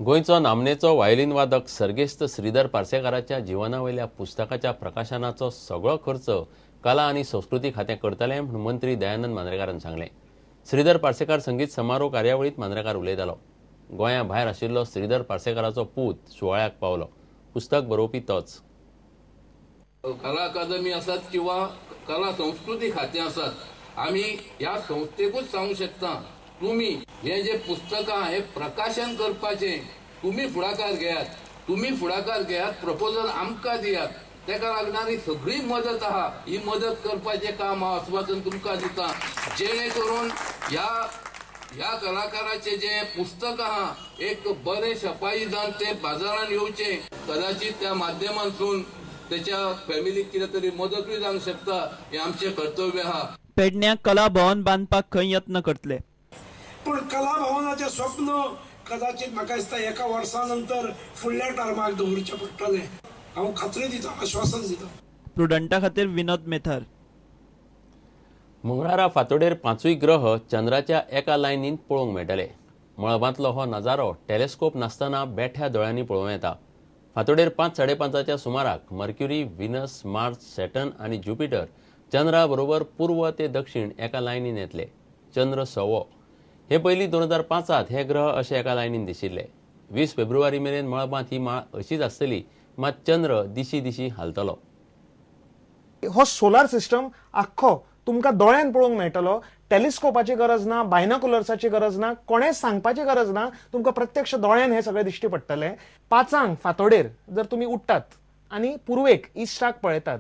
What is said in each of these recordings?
गोंयचो नामनेचो व्हायोलीन वादक सर्गेस्त श्रीधर पार्सेकाराच्या जिवना वयल्या पुस्तकाच्या प्रकाशनाचो सगळो खर्च कला आनी संस्कृती खातें करतलें म्हूण मंत्री दयानंद मांद्रेकारान सांगलें. श्रीधर पार्सेकार संगीत समारोह कार्यावळींत मांद्रेकार उलयतालो. गोंया भायर आशिल्लो श्रीधर पार्सेकाराचो पूत सुवाळ्याक पावलो. पुस्तक बरोवपी तोच. कला अकादमी आसात किंवा कला संस्कृती खातें आसात, आमी ह्या संस्थेकूच सांगूंक शकता, तुमी हे जे पुस्तकां हे प्रकाशन करपाचें तुमी फुडाकार घेयात, तुमी फुडाकार घेयात, प्रपोजल आमकां दियात, तेका लागणारी सगळी मदत आहा, ही मदत करपाचें काम हांव आस्वासन तुमकां दिता, जेणे करून ह्या ह्या कलाकाराचें जें पुस्तक आहा एक बरें छपाई जावन तें बाजारान येवचें. कदाचित त्या माध्यमांतसून तेच्या फॅमिलीक कितें तरी मदतूय जावंक शकता, हें आमचें कर्तव्य आहा. पेडण्यां कला भवन बांदपाक खंय यत्न करतले, पूण कला भवनाचें स्वप्न कदाचित म्हाका दिसता एका वर्सा नंतर फुडल्या टर्माक दवरचें पडटलें. हांव खात्री दिता, आश्वासन दिता. प्रुडंटा खातीर विनोद मेथर. मंगळारा फांतोडेर पांचूय ग्रह चंद्राच्या एका लायनींत पळोवंक मेळटले. मळबांतलो हो नजारो टेलेस्कोप नासतना बेठ्या दोळ्यांनी पळोवं येता. फांतोडेर 5-5:30च्या सुमाराक मर्क्युरी, व्हिनस, मार्स, सॅटर्न आनी ज्युपिटर चंद्रा बरोबर पूर्व ते दक्षिण एका लायनीन येतले. चंद्र सवो. हे पयलीं 2005 हे ग्रह अशे एका लायनीन दिशिल्ले. 20 फेब्रुवारी मेरेन मळबांत ही माळ अशीच आसतली, मात चंद्र दिशी दिशी हालतलो. हो सोलार सिस्टम आख्खो तुमकां दोळ्यान पळोवंक मेळटलो. टेलिस्कोपाची गरज ना, बायनाकुलर्साची गरज ना, कोणेंच सांगपाची गरज ना, तुमकां प्रत्यक्ष दोळ्यान हें सगळें दिश्टी पडटलें. 5 फांतोडेर जर तुमी उठ्ठात आनी पुर्वेक इस्टाक पळयतात,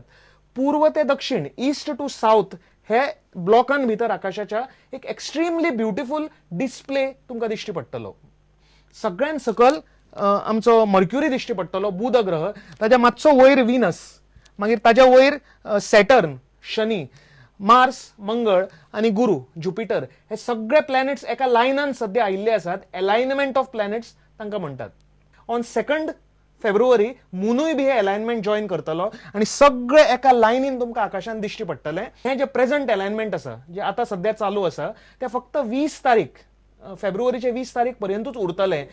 पूर्व ते दक्षिण, ईस्ट टू सावथ हे ब्लॉकान भितर आकाशाच्या एक एक्स्ट्रीमली ब्युटिफूल डिस्प्ले तुमकां दिश्टी पडटलो. सगळ्यान सकल आमचो मर्क्युरी दिश्टी पडटलो, बुध ग्रह, ताज्या मातसो वयर व्हिनस, मागीर ताज्या वयर सॅटर्न शनी, मार्स मंगळ आनी गुरू ज्युपिटर. हे सगळे प्लॅनेट्स एका लायनान सद्या आयिल्ले आसात. एलायनमेंट ऑफ प्लॅनेट्स तांकां म्हणटात. ऑन 2 फेब्रुवारी मुनूय बी हे एलायनमेंट जॉयन करतलो आनी सगळे एका लायनीन तुमकां आकाशान दिश्टी पडटलें. हें जें प्रेझंट एलायनमेंट आसा, जें आतां सद्या चालू आसा, तें फक्त 20 तारीख फेब्रुवारीचे 20 तारीख पर्यंतूच उरतलें.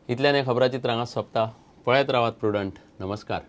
इतल्यान हें खबराचित्र हांगा सोंपता. पळयत रावात प्रुडंट. नमस्कार.